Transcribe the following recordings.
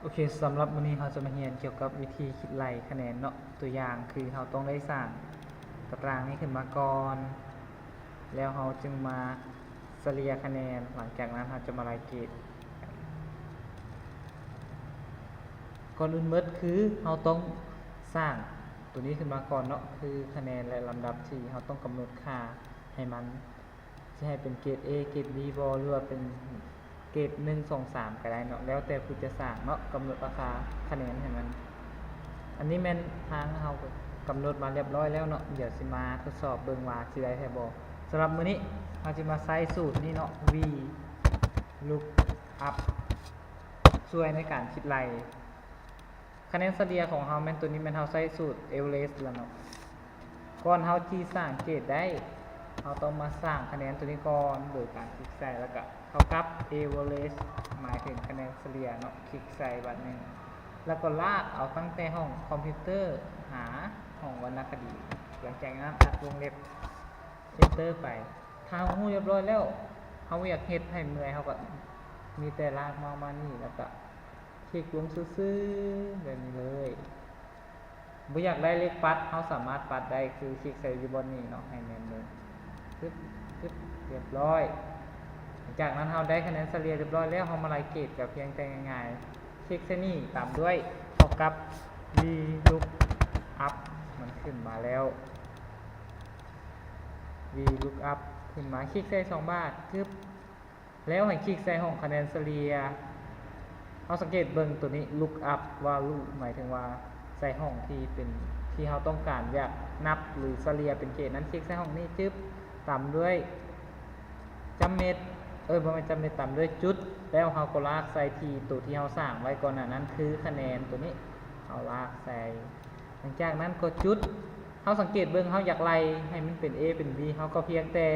ໂອເຄ, ສຳລັບມື້ນີ້ເຮົາຈະມາຮຽນກ່ຽວກັບວິທີຄິດໄລ່ຄະແນນເນາະ. ຕົວຢ່າງຄືເຮົາຕ້ອງໄດ້ສ້າງຕາຕະລາງນີ້ຂຶ້ນມາກ່ອນ ແລ້ວເຮົາຈຶ່ງມາສະເລ່ຍຄະແນນ, ຫຼັງຈາກນັ້ນເຮົາຈະມາໄລ່ເກຣດ. ກ່ອນອື່ນໝົດຄືເຮົາຕ້ອງສ້າງໂຕນີ້ຂຶ້ນມາກ່ອນເນາະ, ຄືຄະແນນ ແລະ ລຳດັບທີ່ເຮົາຕ້ອງກຳນົດຄ່າໃຫ້ມັນ ຊິໃຫ້ເປັນເກຣດ A ເກຣດ B ບໍ່ ຫຼືວ່າເປັນເກຣດ ໜຶ່ງ ສອງ ສາມ ກໍໄດ້ເນາະ, ແລ້ວແຕ່ຜູ້ຈະສ້າງເນາະ, ກຳນົດລາຄາຄະແນນໃຫ້ມັນ. ອັນນີ້ແມ່ນທາງເຮົາກຳນົດມາລຽບຮ້ອຍແລ້ວເນາະ, ດຽວຊິມາທົດສອບເບິ່ງວ່າຊິໄດ້ແທ້ບໍ່. ສຳລັບມື້ນີ້ເຮົາຊິມາໃຊ້ສູດນີ້ເນາະ, VLOOKUP ຊ່ວຍໃນການຄິດໄລ່ ຄະແນນສະເລ່ຍຂອງເຮົາແມ່ນ ໂຕນີ້ແມ່ນເຮົາໃຊ້ສູດ average ລະເນາະ. ກ່ອນເຮົາຊິສ້າງເກຣດໄດ້ ເຮົາຕ້ອງມາສ້າງຄະແນນໂຕນີ້ກ່ອນ ໂດຍການຄລິກໃສ່ ແລ້ວກະເທົ່າກັບ average ໝາຍເຖິງຄະແນນສະເລ່ຍເນາະ, ຄລິກໃສ່ບາດໜຶ່ງ ແລ້ວກໍລາກເອົາຕັ້ງແຕ່ຫ້ອງຄອມພິວເຕີຫາຫ້ອງວັນນະຄະດີ. ຫຼັງຈາກນັ້ນອັດວົງເລັບ Enter ໄປ. ຖ້າເຮົາຮູ້ລຽບຮ້ອຍແລ້ວ ເຮົາບໍ່ຢາກເຮັດໃຫ້ເມື່ອຍ ເຮົາກໍມີແຕ່ລາກເມົາສ໌ມານີ້ ແລ້ວກໍ ຄລິກລົງຊື່ໆແບບນີ້ເລີຍ. ບໍ່ຢາກໄດ້ເລກປັດ ເຮົາສາມາດປັດໄດ້ ຄືຄລິກໃສ່ຢູ່ບ່ອນນີ້ເນາະ ໃຫ້ແມ່ນເບິ່ງ ປຶບ ປຶບ ລຽບຮ້ອຍ. ຫຼັງຈາກນັ້ນເຮົາໄດ້ຄະແນນສະເລ່ຍລຽບຮ້ອຍແລ້ວ ເຮົາມາໄລ່ເກຣດກໍພຽງແຕ່ງ່າຍໆ ຄລິກໃສ່ນີ້ ຕາມດ້ວຍເທົ່າກັບ VLOOKUP ມັນຂຶ້ນມາແລ້ວ VLOOKUP ຂຶ້ນມາ ຄລິກໃສ່ສອງບາດ ປຶບ ແລ້ວໃຫ້ຄລິກໃສ່ຫ້ອງຄະແນນສະເລ່ຍ. ເຮົາສັງເກດເບິ່ງໂຕນີ້ Lookup Value ໝາຍເຖິງວ່າໃສ່ຫ້ອງທີ່ເປັນ ທີ່ເຮົາຕ້ອງການຢາກນັບ ຫຼື ສະເລ່ຍເປັນເກຣດນັ້ນ, ຄລິກໃສ່ຫ້ອງນີ້ ຈຶບ ຕາມດ້ວຍຈ້ຳເມັດ ເອີ ບໍ່ແມ່ນຈ້ຳເມັດ ຕາມດ້ວຍຈຸດ ແລ້ວເຮົາກໍລາກໃສ່ທີ່ໂຕທີ່ເຮົາສ້າງໄວ້ກ່ອນໜ້ານັ້ນ ຄືຄະແນນໂຕນີ້ ເຮົາລາກໃສ່. ຫຼັງຈາກນັ້ນກໍຈຸດ ເຮົາສັງເກດເບິ່ງ ເຮົາຢາກໄລ່ໃຫ້ມັນເປັນ A ເປັນ B ເຮົາກໍພຽງແຕ່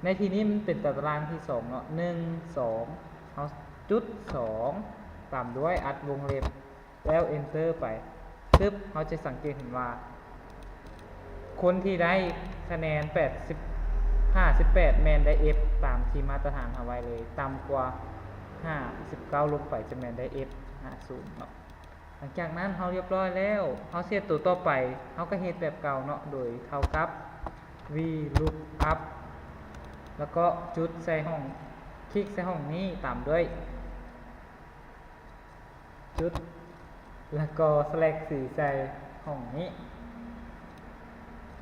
ໃນທີ່ນີ້ມັນເປັນຕາຕະລາງທີສອງເນາະ ໜຶ່ງ ສອງ ເຮົາຈຸດ ສອງ ຕາມດ້ວຍອັດວົງເລັບ ແລ້ວ Enter ໄປ ປຶບ ເຮົາຈະສັງເກດເຫັນວ່າ ຄົນທີ່ໄດ້ຄະແນນແປດສິບ ຫ້າສິບແປດ ແມ່ນໄດ້ F ຕາມທີ່ມາດຕະຖານເຮົາໄວ້ເລີຍ, ຕ່ຳກວ່າຫ້າສິບເກົ້າລົງໄປຈະແມ່ນໄດ້ F ຫ້າສິບເນາະ. ຫຼັງຈາກນັ້ນເຮົາລຽບຮ້ອຍແລ້ວ ເຮົາຊິເຮັດໂຕຕໍ່ໄປ ເຮົາກໍເຮັດແບບເກົ່າເນາະ ໂດຍເທົ່າກັບ VLOOKUP ແລ້ວກໍຈຸດໃສ່ຫ້ອງ ຄລິກໃສ່ຫ້ອງນີ້ ຕາມດ້ວຍຈຸດ ແລ້ວກໍ select ສີໃສ່ຫ້ອງນີ້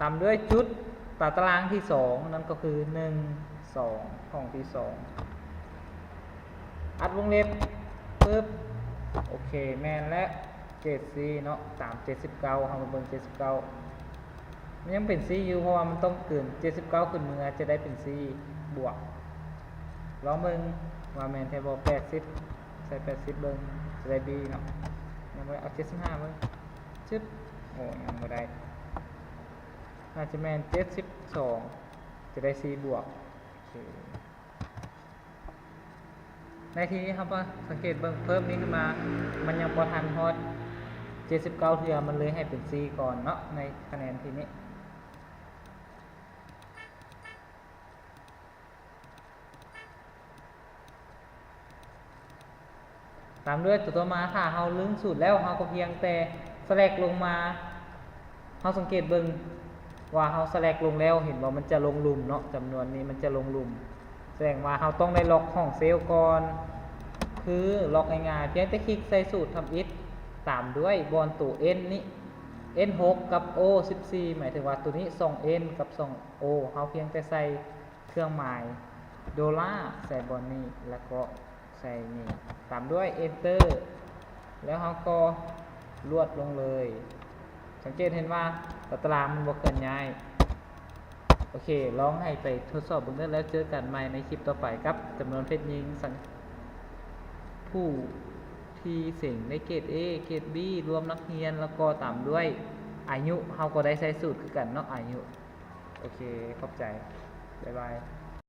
ຕາມດ້ວຍຈຸດ ຕາຕະລາງທີສອງ ນັ້ນກໍຄື ໜຶ່ງ ສອງ ຫ້ອງທີສອງ ອັດວົງເລັບ ປຶບ ໂອເຄ ແມ່ນແລ້ວ ເກຣດ C ເນາະ ຕາມ ເຈັດສິບເກົ້າ ເຮົາມາເບິ່ງ ເຈັດສິບເກົ້າ ມັນຍັງເປັນ C ຢູ່ ເພາະວ່າມັນຕ້ອງເກີນ ເຈັດສິບເກົ້າ ຂຶ້ນເມືອ ຈະໄດ້ເປັນ C ບວກ. ລອງເບິ່ງວ່າແມ່ນແທ້ບໍ່ ແປດສິບ ໃສ່ ແປດສິບ ເບິ່ງ ຈະໄດ້ B ເນາະ ຍັງບໍ່ໄດ້ ເອົາ ເຈັດສິບຫ້າ ເບິ່ງ ຊຶບ ໂອ້ ຍັງບໍ່ໄດ້ ໜ້າຈະແມ່ນ ເຈັດສິບສອງ ຈະໄດ້ C ບວກ. ໂອເຄ ໃນທີ່ນີ້ເຮົາມາສັງເກດເບິ່ງ ເພີ່ມນີ້ຂຶ້ນມາ ມັນຍັງບໍ່ທັນຮອດ ເຈັດສິບເກົ້າ ເທື່ອ ມັນເລີຍໃຫ້ເປັນ C ກ່ອນເນາະ ໃນຄະແນນທີ່ນີ້. ຕາມດ້ວຍຕົວຕໍ່ມາ ຖ້າເຮົາລຶ້ງສູດແລ້ວ ເຮົາກໍພຽງແຕ່ drag ລົງມາ ເຮົາສັງເກດເບິ່ງວ່າເຮົາ drag ລົງແລ້ວ ເຫັນບໍ່ ມັນຈະລົງລຸ່ມເນາະ ຈຳນວນນີ້ມັນຈະລົງລຸ່ມ ສະແດງວ່າເຮົາຕ້ອງໄດ້ລັອກຫ້ອງເຊວກ່ອນ ຄືລັອກງ່າຍໆ ພຽງແຕ່ຄລິກໃສ່ສູດທຳອິດ ຕາມດ້ວຍບ່ອນໂຕ N ນີ້ N ຫົກ ກັບ O ສິບສີ່ ໝາຍເຖິງວ່າໂຕນີ້ ສອງ N ກັບ ສອງ O ເຮົາພຽງແຕ່ໃສ່ ເຄື່ອງໝາຍໂດລາໃສ່ບ່ອນນີ້ ແລ້ວກໍໃສ່ນີ້ ຕາມດ້ວຍ Enter ແລ້ວເຮົາກໍລວດລົງເລີຍ. ສັງເກດເຫັນວ່າຕາຕະລາງມັນບໍ່ເຄື່ອນຍ້າຍ. ໂອເຄ ລອງໃຫ້ໄປທົດສອບເບິ່ງເດີ ແລ້ວເຈີກັນໃໝ່ໃນຄລິບຕໍ່ໄປກັບຈຳນວນເພດຍິງ ສັງ ຜູ້ທີ່ເສັງໄດ້ເກຣດ A ເກຣດ B ລວມນັກຮຽນ ແລ້ວກໍຕາມດ້ວຍອາຍຸ ເຮົາກໍໄດ້ໃຊ້ສູດຄືກັນເນາະ ອາຍຸ. ໂອເຄ ຂອບໃຈ ບາຍບາຍ.